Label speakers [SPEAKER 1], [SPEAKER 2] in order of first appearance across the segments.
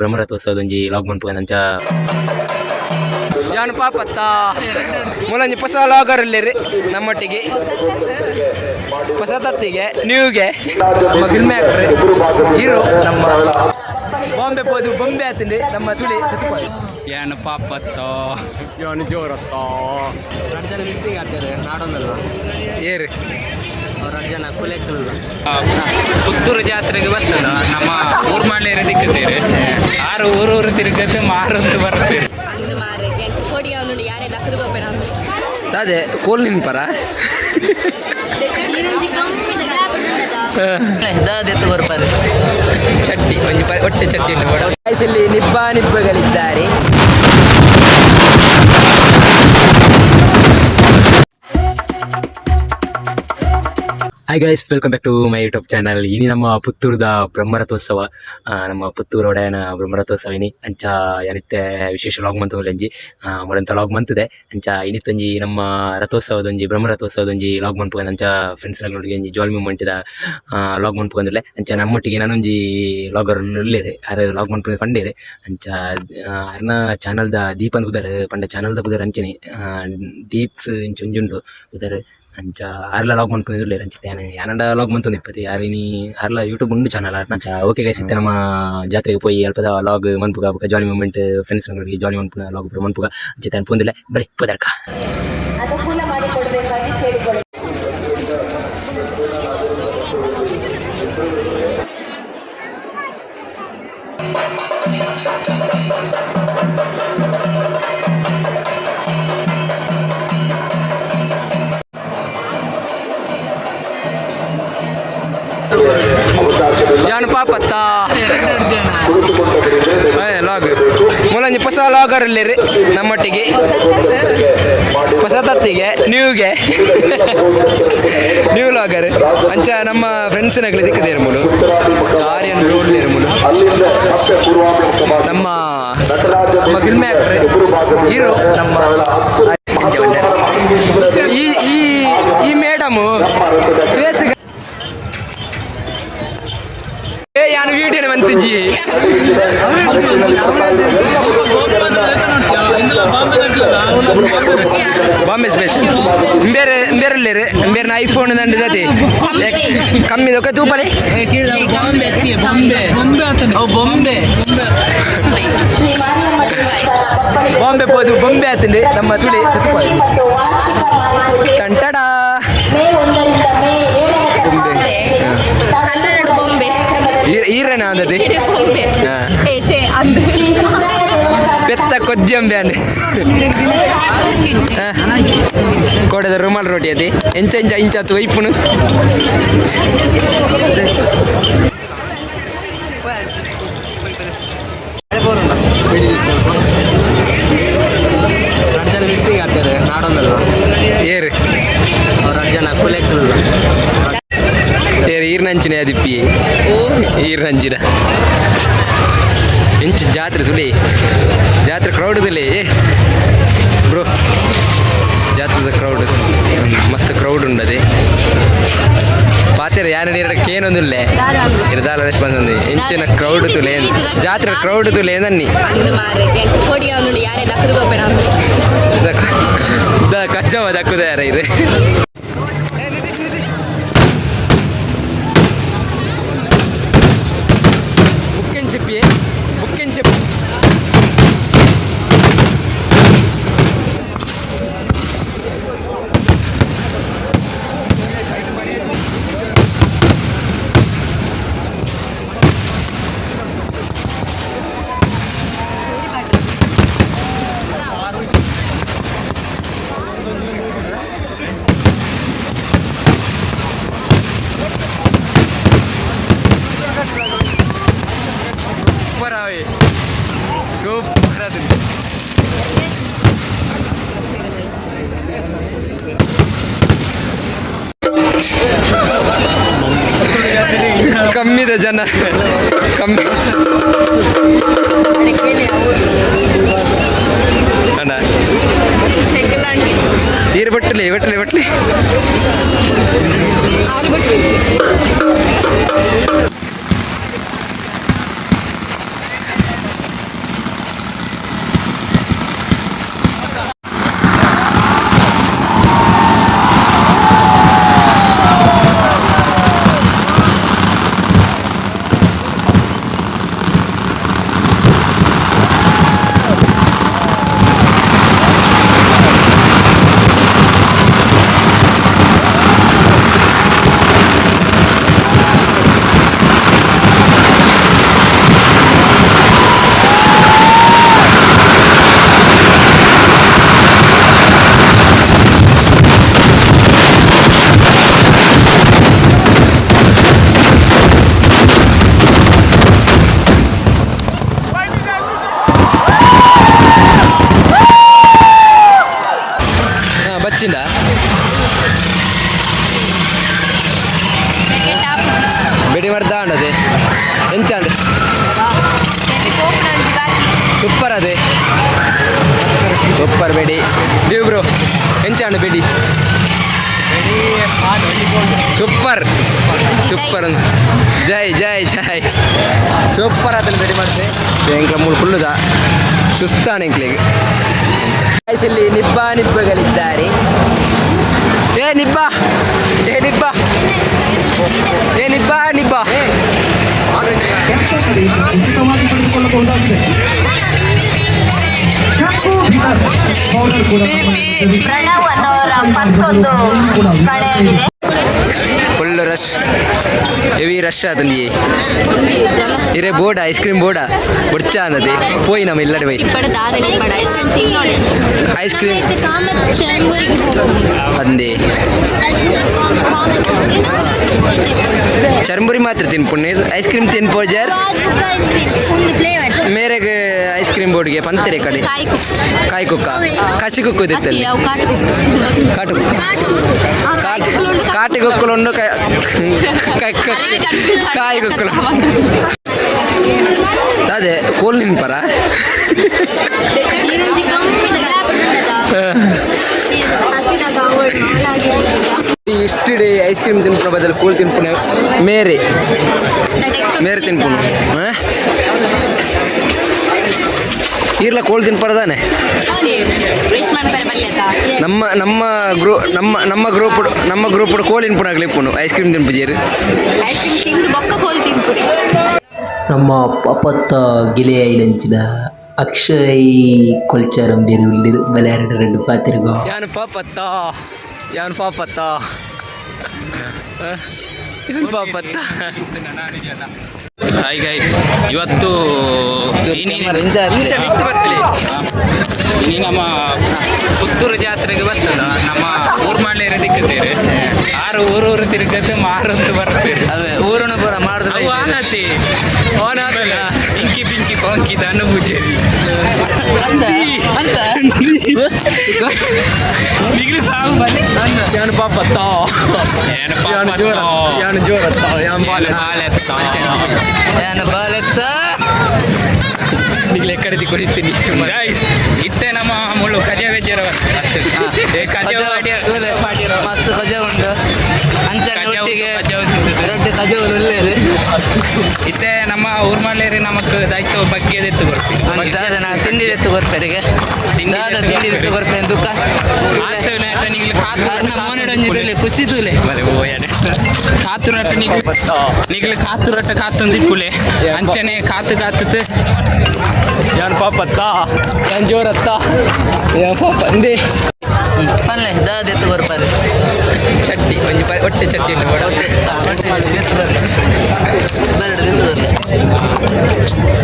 [SPEAKER 1] ಬ್ರಹ್ಮರಥೋತ್ಸವದೊಂಜಿ log ಮನ್ಪುಗ ಅಂಚ.
[SPEAKER 2] ಯಾನು ಪಾಪತ್ತ ಮೂಲಂಜಿ ಹೊಸ ಲಾಗರ್ ಇಲ್ಲೇರಿ ನಮ್ಮೊಟ್ಟಿಗೆ, ಹೊಸ ತತ್ತಿಗೆ ನ್ಯೂಗೆ ನಮ್ಮ ಫಿಲ್ಮ್ ಆಕ್ಟರ್ ಹೀರೋ. ನಮ್ಮ ಬಾಂಬೆ ಪೋದು ಬೊಂಬೆ ಆತಿಂಡಿ ನಮ್ಮ ತುಳಿ.
[SPEAKER 3] ಏನು ಪಾಪತ್ತೋ.
[SPEAKER 2] ಯಾನು ಜೋರತ್ತ.
[SPEAKER 4] ಎರಡು ಜನ ಮಿಸ್ಸಿಂಗ್ ಆಗ್ತಾರೆ ನಾಡೊಂದಲ್ವ.
[SPEAKER 2] ಏರು?
[SPEAKER 4] ಅವ್ರು ಎರಡು ಜನ ಕುಲೆಕ್ಕಲ್ಲ.
[SPEAKER 3] ಪುತ್ತೂರು ಜಾತ್ರೆಗೆ ಬರ್ತದ ನಮ್ಮ ಊರ್ ಮಾಡ್ಲೇರಿ ದಿಕ್ಕತ್ತೀರಿ. ಆರು ಊರು ಊರು ತಿರುಗತ್ತೆ ಮಾರಂದು ಬರ್ತೀರಿ.
[SPEAKER 5] ಅಂದ್ ಮಾರೆ ಕೊಡಿ ಅವನು ಯಾರೇ ದಕ್ಕದು ಗೋಪೇಡ.
[SPEAKER 2] ಅದೇ ಕೋಲ್ ನಿನ್ಪರ.
[SPEAKER 5] ಈರೊಂಜಿ ಕಮ್ಮಿದ ಗ್ಯಾಪ್ ಉಂಡದ.
[SPEAKER 2] ಚಟ್ಟಿ ಒಂಜಿ ಒಟ್ಟೆ ಚಟ್ಟಿ ಉಂಟು ಮೇಡಮ್. ಇಲ್ಲಿ ನಿಬ್ಬ ನಿಬ್ಬಗಳಿದ್ದಾರೆ.
[SPEAKER 1] Hi guys, welcome back to my YouTube channel. ಇನಿ ನಮ್ಮ ಪುತ್ತೂರ್ದ ಬ್ರಹ್ಮರಥೋತ್ಸವ. ನಮ್ಮ ಪುತ್ತೂರು ಒಡೆಯನ ಬ್ರಹ್ಮರಥೋತ್ಸವ ಇನಿ. ಅಂಚ ಯಾನಿತ್ತೆ ವಿಶೇಷ ಲಾಗ್ ಮಂತ್ ಒಂಜಿ ಮೊడంತ ಲಾಗ್ ಮಂತದೆ. ಅಂಚ ಇನಿತ್ತೊಂಜಿ ನಮ್ಮ ರಥೋತ್ಸವದೊಂಜಿ, ಬ್ರಹ್ಮರಥೋತ್ಸವದೊಂಜಿ ಲಾಗ್ ಮನ್ಪುಗ. ಅಂಚ ಫ್ರೆಂಡ್ಸ್ ಒಟ್ಟಿಗೆ ಒಂಜಿ ಜಾಲಿ ಮೂಮೆಂಟ್ ಲಾಗ್ ಮನ್ಪುಗಂದಿಲ್ಲ. ಅಂಚ ನಮ್ಮೊಟ್ಟಿಗೆ ನಾನೊಂಜಿ ಲಾಗರ್ ಉಲ್ಲೇರು, ಆರ್ ಲಾಗ್ ಮನ್ಪುಗ ಪಂಡೇರು. ಅಂಚ ಅರ್ನ ಚಾನಲ್ದ ದೀಪ್ ಅಂತ ಪುದರ್ ಪಂಡ, ಚಾನಲ್ದ ಪುದರ್ ಅಂಚನೆ ದೀಪ್ಸ್ ಇಂಚ ಒಂಜಿ ಉಂಡು ಪುದರ್. ಅಂಚ ಆರ್ಲ ಲಾಗ್ ಮನ್ಪುನ ಉಲ್ಲೇರು. ಅಂಚ ಯಾನ್ ಯಾನಂಡ ಲಾಗ್ ಮಂತೊಂದು ಇಪ್ಪತಿ ಆರ್ ಇನಿ ಆರ್ಲ ಯೂಟ್ಯೂಬ್ ಉಂಡು ಚಾನಲ್. ಅಂಚ ಓಕೆ ಗೈಸ್, ಇತ್ತೆ ನಮ್ಮ ಜಾತ್ರೆಗೆ ಪೋಯಿ ಅಲ್ಪದ ಲಾಗ್ ಮನ್ಪುಗ, ಬೊಕ ಜಾಲಿ ಮೂಮೆಂಟ್ ಫ್ರೆಂಡ್ಸ್ ಜಾಲಿ ಮನ್ಪುನ ಲಾಗ್ ಪೂರ ಮನ್ಪುಗ. ಅಂಚ ತಾನ್ ಪೋಂದಿಲ್ಲ ಬರೀ ಪೋದರ್ಕ.
[SPEAKER 6] ಅನುಕೂಲ ಮಾಡಿಕೊಡಬೇಕಾಗಿ ಕೇಳಿಕೊಳ್ಳಿ.
[SPEAKER 2] ಯಾನು ಪಾಪತ್ತ ಲಾಗ್ ಮೂಲಂಜಿ ಹೊಸ ಲಾಗರ್ ಇಲ್ಲೇರಿ ನಮ್ಮೊಟ್ಟಿಗೆ, ಹೊಸ ತತ್ತಿಗೆ ನ್ಯೂಗೆ ನ್ಯೂ ಲಾಗರ್. ಅಂಚ ನಮ್ಮ ಫ್ರೆಂಡ್ಸ್ ನಗಲಿ ದಿಕ್ಕದೇರು ಮೂಲು ಆರ್ಯನ್ ರೋಡ್ ಮೂಲು. ನಮ್ಮ ನಮ್ಮ ಫಿಲ್ಮ್ ಆಕ್ಟರ್ ಹೀರೋ ನಮ್ಮ ಈ ಈ ಈ ಮೇಡಮ್ ಫೇಸ್. ಏ ಯಾನು ವಿಡಿಯೋ ಮಂತಿಜಿ. ಬಾಂಬೆ ಸ್ಪೆಷಲ್ ಬೇರೆ ಬೇರೆ ಬೇರೆ ಐಫೋನ್ ದಂಡಿದತಿ ಕಮ್ಮಿದೊಕ್ಕ ತೂಪಲೆ.
[SPEAKER 3] ಬೊಂಬೆ ಬೊಂಬೆ.
[SPEAKER 6] ಶ್ರೀ ಮಾರಿಯಮ್ಮ ದೇವಸ್ಥಾನ.
[SPEAKER 2] ಬಾಂಬೆ ಪೋದು ಬೊಂಬೆ ಆತಂಡಿ ನಮ್ಮ ತುಳಿ.
[SPEAKER 6] ಮತ್ತು ವಾರ್ಷಿಕ ಮಾರಿಪೂಜೆ
[SPEAKER 2] ಟಂಟಡಾ.
[SPEAKER 6] ಮೇ 1ರಿಂದ ಮೇ 7ರ
[SPEAKER 2] ಬೊಂಬೆ.
[SPEAKER 5] ಕನ್ನಡ ಬೊಂಬೆ.
[SPEAKER 2] ಈರನ ಅಂದತಿ.
[SPEAKER 5] ಬೊಂಬೆ.
[SPEAKER 2] ಹಾ.
[SPEAKER 5] ಏ ಶೇ ಅಂದು.
[SPEAKER 2] ಪೆತ್ತ ಕೊದ್ಯಂಬೆ ಅಂದೆ. ಕೋಡೆದ ರುಮಾಲ್ ರೋಟಿ ಅದಿ ಎಂಚ ಇಂಚ ಇಂಚ ಆತು ವೈಪುನು.
[SPEAKER 4] ಎರಡು ಜನ ಮಿಸ್ಸಿಂಗ್ ಆಗ್ತಾರೆ ನಾಡೊಂದಲ್ವ.
[SPEAKER 2] ಏರು?
[SPEAKER 4] ಅವ್ರು ಎರಡು ಜನ ಕುಲೆಕ್ಕಲ್ಲ.
[SPEAKER 2] ಏರು ಈರ್ನಂಚಿನ ಅದಿಪ್ಪಿ ಈರ್ನಂಚಿನ ಇಂಚ ಜಾತ್ರೆ ತುಳಿ ಜಾತ್ರೆ ಕ್ರೌಡ್ ತುಳಿ. ಏ ಬ್ರೋ, ಜಾತ್ರೆದ ಕ್ರೌಡ್ ಮಸ್ತ್ ಕ್ರೌಡ್ ಉಂಡದೆ. ಪಾತೆರ ಯಾನ ನೀರ ಕೇನೊಂದುಲ್ಲೆ ಇರದಾಲ ರೆಸ್ಪಾನ್ಸ್ ఉంది. ಇಂಚಿನ ಕ್ರೌಡ್ ತುಲೆ, ಜಾತ್ರೆ ಕ್ರೌಡ್ ತುಲೆ ನನ್ನಿ.
[SPEAKER 5] ಅಂದ್ ಮಾರೆ ಕೊಡಿ ಅವನು ಯಾರೇ ದಕ್ಕದು ಗೋಪೇಡ.
[SPEAKER 2] ಕಚ್ಚವ ದಕ್ಕುದ ಯಾರ ಇದು. ಬುಕ್ಕೆನ್ చెప్పి ಬುಕ್ಕೆನ್ చెప్పి. ಸೂಪರ್ ಆವಿ, ಸೂಪರ್ ಅದು. ಕಮ್ಮಿದ ಜನ ಕಮ್ಮಿ ಅಣ್ಣ. ನೀರು ಬಟ್ಟಲಿ ಬಟ್ಟಲಿ ಬಟ್ಟಲಿ. ಸೂಪರ್ ಅದೇ ಸೂಪರ್ ಬೇಡಿ ದೇವ್ ಬ್ರೋ ಎಂಚಾಣ ಬೇಡಿ ಸೂಪರ್ ಸೂಪರ್ ಜೈ ಜೈ ಜೈ ಸೂಪರ್ ಅದನ್ನು ರೆಡಿ ಮಾಡ್ತೆ ಎಂಕ್ಲ ಮೂಳು ಫುಲ್ಲುದ ಸುಸ್ತಾನೆ ಎಂಕ್ಲಿಗೆ. ಇಲ್ಲಿ ನಿಬ್ಬ ನಿಬ್ಬಗಳಿದ್ದಾರೆ. ಏ ನಿಬ್ಬ, ಏ ನಿಬ್ಬ, ಏ ನಿಬ್ಬ ನಿಬ್ಬ.
[SPEAKER 6] ಪ್ರಣವ್ ಅನ್ನೋರ ಪರ್ಸೊಂದು ಕಳೆಯಾಗಿದೆ.
[SPEAKER 2] ಫುಲ್ ರಶ್, ಹೆವಿ ರಶ್ ಆತಂದಿ. ಇರೇ ಬೋರ್ಡ ಐಸ್ ಕ್ರೀಮ್ ಬೋರ್ಡ ಬೊಡ್ಚ ಅನ್ನದೆ ಪೋಯಿ ನಮ್ಮ ಇಲ್ಲಡೆ ಪೋಯಿ.
[SPEAKER 5] ಇಪ್ಪಡ ದಾದನೆ ಇಪ್ಪಡ ಐಸ್ ಕ್ರೀಮ್ ತಿನ್ನೋಡೆ.
[SPEAKER 2] ಐಸ್ ಕ್ರೀಮ್
[SPEAKER 5] ಕಾಮತ್ ಶಂಬೂರಿಗೆ ಹೋಗ್ಬೋದು.
[SPEAKER 2] ಅಂದೆ ಚರ್ಮುರಿ ಮಾತ್ರ ತಿನ್ಪುಣ್ಣೆ, ಐಸ್ ಕ್ರೀಮ್ ತಿನ್ಪೋಜರ್.
[SPEAKER 5] ಐಸ್ ಕ್ರೀಮ್ ಒಂದು ಫ್ಲೇವರ್.
[SPEAKER 2] ಮೇರೆಗೆ ಐಸ್ ಕ್ರೀಮ್ ಬೋರ್ಡ್ಗೆ ಪಂತೆರೆ ಕಡೆ.
[SPEAKER 5] ಕಾಯಿ ಕುಕ್ಕು.
[SPEAKER 2] ಕಾಯಿ ಕುಕ್ಕ ಕಸಿ ಕುಕ್ಕು ದಿತ್ತಲ್ಲಿ.
[SPEAKER 5] ಅವು ಕಾಟು ಕುಕ್ಕು.
[SPEAKER 2] ಕಾಟು ಕುಕ್ಕು.
[SPEAKER 5] ಕಾಟು ಕುಕ್ಕು.
[SPEAKER 2] ಕಾಟಿ ಕಾಟಿ ಕುಕ್ಕುಲುಂಡು, ಕಾಯಿ ಕುಕ್ಕುಲು. ಅದೇ ಕೋಲ್ ನಿನ್ಪರ.
[SPEAKER 5] ಈರೊಂಜಿ ಕಮ್ಮಿದ ಗ್ಯಾಪ್ ಉಂಡದ ಹಸಿದಾಗ ಅವಳು
[SPEAKER 2] ಇಷ್ಟು ಐಸ್ ಕ್ರೀಮ್ ತಿನ್ಪುನ ಬದಲು ಕೂಲ್ ತಿನ್ಪುನ ಮೇರೆ ಮೇರೆ ತಿನ್ಪುನು. ಈರ್ಲ ಕೋಲ್ ತಿನ್ಪರದಾನೆ.
[SPEAKER 5] ವೇಸ್ಟ್ ಮಾಡ್ತಾರೆ ಬಲ್ಯತ.
[SPEAKER 2] ನಮ್ಮ ನಮ್ಮ ಗ್ರೂ ನಮ್ಮ ನಮ್ಮ ಗ್ರೂಪ್ ನಮ್ಮ ಗ್ರೂಪ್ ಕೋಲ್ ಇನ್ಪುನಾಗ್ಲಿ ಇಪ್ಪುನು ಐಸ್ ಕ್ರೀಮ್ ತಿನ್ಪುಜೇರು.
[SPEAKER 5] ಐಸ್ ಕ್ರೀಮ್ ತಿಂದು ಬೊಕ್ಕ ಕೋಲ್ ತಿನ್ಪುರಿ.
[SPEAKER 7] ನಮ್ಮ ಪಪತ್ತ ಗಿಲೆಯ ಇಡಂಚಿನ ಅಕ್ಷಯ್ ಕೊಲ್ಚಾರಂ ಬೇರು ಉಳ್ಳಿರು ಬಲೆ ಎರಡು రెండు ಪಾತಿರ್ಗೋ.
[SPEAKER 2] ಯಾನು ಪಾಪತ್ತ, ಯಾನು ಪಾಪತ್ತ, ಯಾನು ಪಾಪತ್ತ.
[SPEAKER 3] ಹಾಯ್ ಗೈಸ್, ಇವತ್ತು ಇನಿ ನಮ್ಮ ಪುತ್ತೂರು ಜಾತ್ರೆಗೆ ಬರ್ತದ. ನಮ್ಮ ಊರ್ ಮಾಡ್ಲೇರೆ ದಿಕ್ಕುತ್ತೀರಿ ಆರು ಊರು ಊರು ತಿರುಗತ್ತೆ ಮಾರಂತ ಬರ್ತೀರಿ.
[SPEAKER 2] ಅದೇ ಊರನ್ನು ಪೂರ ಮಾಡುದು.
[SPEAKER 3] ಅವು ಆನತಿ ಇಂಕಿ ಪಿಂಕಿ ಕೊಂಕಿ ದನು ಪೂಜೆ ನಿಗ್ಲಿ ಸಾವು ಬನ್ನಿ.
[SPEAKER 2] ಯಾನು ಪಾಪತ್ತ.
[SPEAKER 3] ಏನು
[SPEAKER 2] ಯಾನು ಜೋರ, ಯಾನು ಜೋರತ್ತ, ಯಾನ್ ಬಾಲೆ.
[SPEAKER 3] ಬಾಲೆತ್ತ.
[SPEAKER 2] ಯಾನು ಬಾಲೆತ್ತ. ನಿಗ್ಲೆ ಕಡೆದಿ ಕೊಡಿತೀನಿ.
[SPEAKER 3] ಗೈಸ್, ಇತ್ತೆ ನಮ್ಮ ಮುಳ್ಳು ಕಜ ವೆಜ್ಜರ ಕಜ
[SPEAKER 4] ಮಸ್ತ್ ಕಜ ಉಂಟು ಅಂಚನೆ
[SPEAKER 3] ಕಜ ಉಂಟು,
[SPEAKER 4] ಒಟ್ಟಿಗೆ
[SPEAKER 3] ಕಜ ಉಂಟು.
[SPEAKER 4] ರೊಟ್ಟಿ ಕಜ ಉಳ್ಳೇರು.
[SPEAKER 3] ಇತ್ತೆ ನಮ್ಮ ಊರ್ ಮಾಡ್ಲೇರಿ ನಮಕ್ ದಾಯ್ತು ಬಗ್ಗೆ ಎತ್ತು ಕೊಡ್ತೀವಿ.
[SPEAKER 4] ದಾದ ನಾ ತಿಂಡಿ ಎತ್ತು ಕೊರ್ಪೆರಿಗೆ.
[SPEAKER 3] ತಿಂಡಿ
[SPEAKER 4] ದಾದ
[SPEAKER 3] ಎತ್ತು
[SPEAKER 4] ತಿಂಡಿ ಎತ್ತು ಕೊರ್ಪೆ ದುಃಖ.
[SPEAKER 3] ಆತು ನೇಟ ನಿಗ್ಲು ಕಾತು
[SPEAKER 4] ಅರ್ನ ಮೋನೆಡೊಂಜಿ ತೂಲೆ ಖುಷಿ ತೂಲೆ.
[SPEAKER 3] ಬರೆ ಓಯಡೆ. ಕಾತು ರಟ್ಟ ನಿಗ್ಲು ನಿಗ್ಲು ಕಾತು ರಟ್ಟ ಕಾತೊಂದು ಇಪ್ಪುಲೆ ಅಂಚನೆ ಕಾತು ಕಾತುತ್ತು.
[SPEAKER 2] ಯಾನು ಪಾಪತ್ತ, ಯಾನ್ ಜೋರತ್ತ, ಯಾನ್ ಪಾಪ ಇಂದೇ.
[SPEAKER 4] ಪಲ್ಲೆ ದಾದ ಎತ್ತು ಕೊರ್ಪರೆ.
[SPEAKER 2] ಚಟ್ಟಿ ಒಂಜಿ ಒಟ್ಟೆ ಚಟ್ಟಿ ಉಂಟು ಬೋಡ.
[SPEAKER 4] ಎತ್ತು ಬರ್ಲೆ ಬರಡು ಎತ್ತು ಬರ್ಲೆ.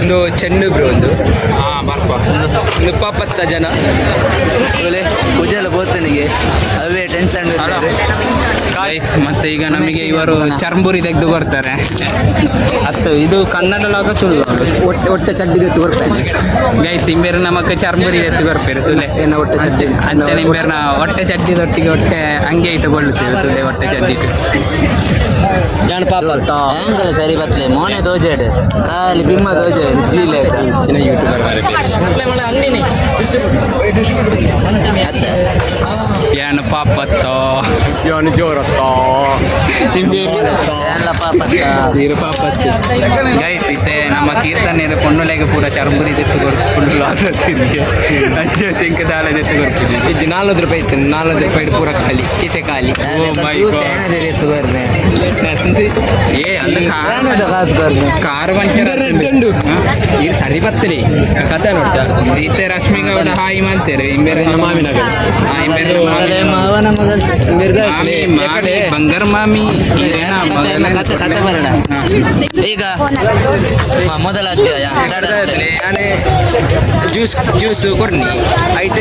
[SPEAKER 2] ಒಂದು ಚೆಂಡು ಬ್ರೋ ಒಂದು.
[SPEAKER 3] ಹಾ ಬರ್ಪ.
[SPEAKER 2] ಒಂದು ಪಾಪತ್ತ ಜನ.
[SPEAKER 4] ಒಳ್ಳೆ ಉಜಲ ಬೋತನಿಗೆ ಅವೇ ಟೆನ್ಷನ್.
[SPEAKER 3] ಗೈಸ್, ಮತ್ತೆ ಈಗ ನಮಗೆ ಇವರು ಚರ್ಂಬುರಿ ತೆಗೆದು ಕೊಡ್ತಾರೆ. ಅತ್ತು ಇದು ಕನ್ನಡ ಲಾಗ ಸುಳ್ಳು.
[SPEAKER 2] ಒಟ್ಟೆ ಒಟ್ಟೆ ಚಡ್ಡಿ ತೋರ್ಪೆ.
[SPEAKER 3] ಗೈಸ್, ಇಂಬೇರು ನಮಕ್ ಚರ್ಂಬುರಿ ಎತ್ತು ಕೊರ್ಪೇರು ತುಲೆ.
[SPEAKER 2] ಏನ ಒಟ್ಟೆ ಚಡ್ಡಿ.
[SPEAKER 3] ಅಂಚನೆ ಇಂಬೇರ್ನ ಹೊಟ್ಟೆ ಚಡ್ಡಿದೊಟ್ಟಿಗೆ ಹೊಟ್ಟೆ ಹಂಗೆ ಇಟ್ಟುಕೊಳ್ಳುತ್ತೇವೆ ತುಲೆ ಹೊಟ್ಟೆ ಚಡ್ಡಿಟ್ಟು.
[SPEAKER 2] ಯಾನ್ ಪಾಪತ್ತ.
[SPEAKER 4] ಹ್ಯಾಂಗಲ ಸರಿ ಬತ್ಲೆ ಮೋನೆ ತೋಜೆಡ್ ಖಾಲಿ ಬಿಮ್ಮ ತೋಜೆಡ್ ಜೀಲೆ.
[SPEAKER 2] ಚಿನ್ನ ಯೂಟ್ಯೂಬರ್.
[SPEAKER 3] ಏನು ಪಾಪತ್ತೋ.
[SPEAKER 2] ಯಾನು ಜೋರತ್ತ.
[SPEAKER 4] ಎಲ್ಲ ಪಾಪತ್ತ.
[SPEAKER 3] ನೀರು ಪಾಪತ್ತು. ಗೈಸ್, ಇತ್ತೆ ನಮ್ಮ ಕೀರ್ತನೆಯರು ಪೊಣ್ಣುಲೆಗೆ ಪೂರ ಚರ್ಂಬುರಿ ತೆತ್ತು ಕೊಡ್ಕೊಂಡು ಲಾಸ್ ಆಗ್ತಿದ್ವಿ. ಅಂಚೆ ತಿಂಕ ದಾಲ ತೆತ್ತು ಕೊಡ್ತಿದ್ವಿ.
[SPEAKER 2] ಇದು 400 ರೂಪಾಯಿ ಇತ್ತು. 400 ರೂಪಾಯಿ ಪೂರ ಖಾಲಿ, ಕಿಸೆ ಖಾಲಿ.
[SPEAKER 3] Oh my God.
[SPEAKER 4] ಎತ್ತು ಕೊರ್ಪೆ.
[SPEAKER 3] ಏ ಅಂದ್ರೆ
[SPEAKER 4] ಕಾಸು ಕೊರ್ಪೆ.
[SPEAKER 3] Car puncture.
[SPEAKER 2] ಇದು ಸರಿ ಬರ್ತದೆ ಕತೆ ನೋಡ್ತಾ.
[SPEAKER 3] ಇತ್ತೆ ರಶ್ಮಿ ಗೌಡ ಹಾಯ್ ಮಾಡ್ತಾರೆ ಇಂಬೇರೆ.
[SPEAKER 2] ಮಾಮಿನ ಮಗಳು.
[SPEAKER 3] ಹಾ, ಇಂಬೇರೆ ಮಾಮಿ.
[SPEAKER 4] ಮಾವನ ಮಗಲ್.
[SPEAKER 3] ಮಾಮಿ ಮಾಮಿ ಬಂಗಾರ ಮಾಮಿ ಇವೇನ ಮಗನ.
[SPEAKER 4] ಕತೆ ಕತೆ ಬರಡ ಈಗ ಮೊದಲ ಅಧ್ಯಾಯ.
[SPEAKER 2] ಯಾನೆ ಜ್ಯೂಸ್ ಜ್ಯೂಸ್ ಕೊರ್ನಿ ಐಟ್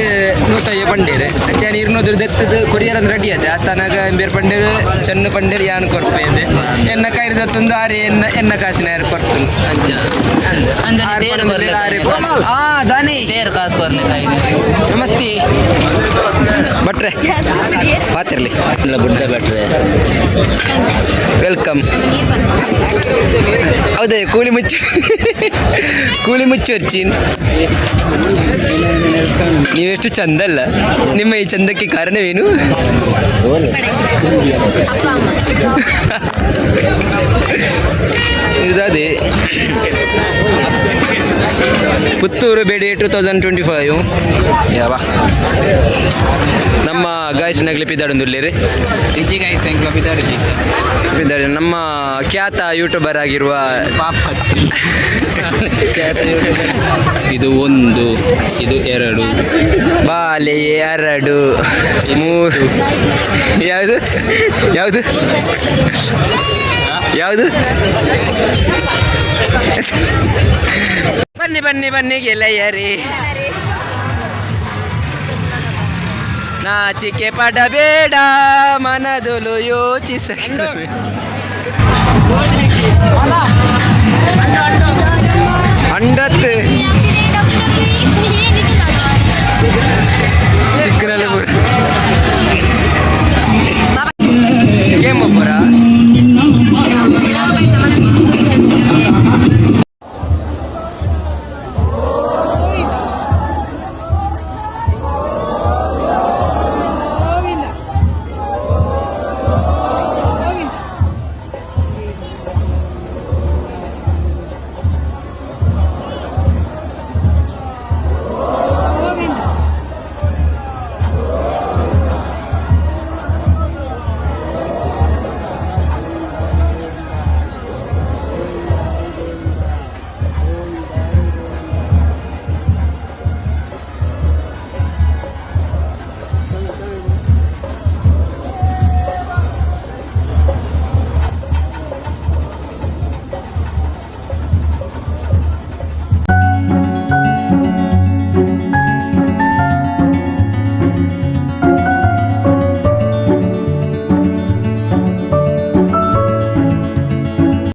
[SPEAKER 2] ನೂತಯ್ಯ ಪಂಡೇರು ಅಂಚೆ ಇರ್ನೋದ್ರ ದತ್ತದ ಕೊರಿಯರ್ ಅಂದ್ರೆ ರೆಡಿ ಆಯ್ತು. ಆತನಾಗ ಬೇರೆ ಪಂಡೇರು ಚೆನ್ನ ಪಂಡೇರು ಯಾನು ಕೊರ್ಪೆ ಅಂದೆ ಎನ್ನ ಕೈರಿದತ್ತೊಂದು ಆರೆ ಎನ್ನ ಎನ್ನ ಕಾಸಿನ ಯಾರು ಕೊರ್ತು ಅಂಚ.
[SPEAKER 4] ಅಂಜನೆ
[SPEAKER 2] ಆರು
[SPEAKER 4] ತೇರು
[SPEAKER 2] ಪಂಡೇರು
[SPEAKER 4] ಕೊರ್ಲೆ.
[SPEAKER 2] ಆರೆ ಕೊರ್ಪೆ. ಆ ದಾನಿ.
[SPEAKER 4] ತೇರು ಕಾಸು ಕೊರ್ಲಿಲ್ಲ.
[SPEAKER 2] ನಮಸ್ತೆ ಭಟ್ರೆ, ಪಾತಿರ್ಲಿ.
[SPEAKER 4] ಬುಡ್ಡ ಭಟ್ರೆ.
[SPEAKER 2] Welcome.
[SPEAKER 5] ನೀರು ಬಂತು.
[SPEAKER 2] ಹೌದೇ, ಕೂಲಿ ಮುಚ್ಚು, ಕೂಲಿ ಮುಚ್ಚು ಅರ್ಚಿನ್. ನೀವೆಷ್ಟು ಚಂದಲ್ಲ! ನಿಮ್ಮ ಈ ಚಂದಕ್ಕೆ ಕಾರಣವೇನು?
[SPEAKER 5] ಅಪ್ಪ ಅಮ್ಮ.
[SPEAKER 2] ಇದಾದೆ ಪುತ್ತೂರು ಬೇಡಿ 2025. ಯಾವ ನಮ್ಮ ಗಾಯಸ್ನ ಪಿದಾಡೊಂದುಲ್ಲೇರಿ.
[SPEAKER 3] ಇಜ್ಜಿ ಗಾಯ್ಸ್, ಎಂಕ್ಲ ಪಿದಾಡುಜಿ.
[SPEAKER 2] ಪಿದಾಡಿ ನಮ್ಮ ಖ್ಯಾತ ಯೂಟ್ಯೂಬರ್ ಆಗಿರುವ
[SPEAKER 3] ಪಾಪ. ಇದು ಒಂದು, ಇದು ಎರಡು.
[SPEAKER 2] ಬಾಲೆ, ಎರಡು, ಮೂರು. ಯಾವುದು ಯಾವುದು ಯಾವುದು? ಬನ್ನಿ ಬನ್ನಿ ಬನ್ನಿ ಗೆಳೆಯರೇ, ನಾಚಿಕೆ ಪಡಬೇಡ, ಮನದೊಲು ಯೋಚಿಸ. ಅಂಡತ್.
[SPEAKER 5] ಡಾಕ್ಟರ್.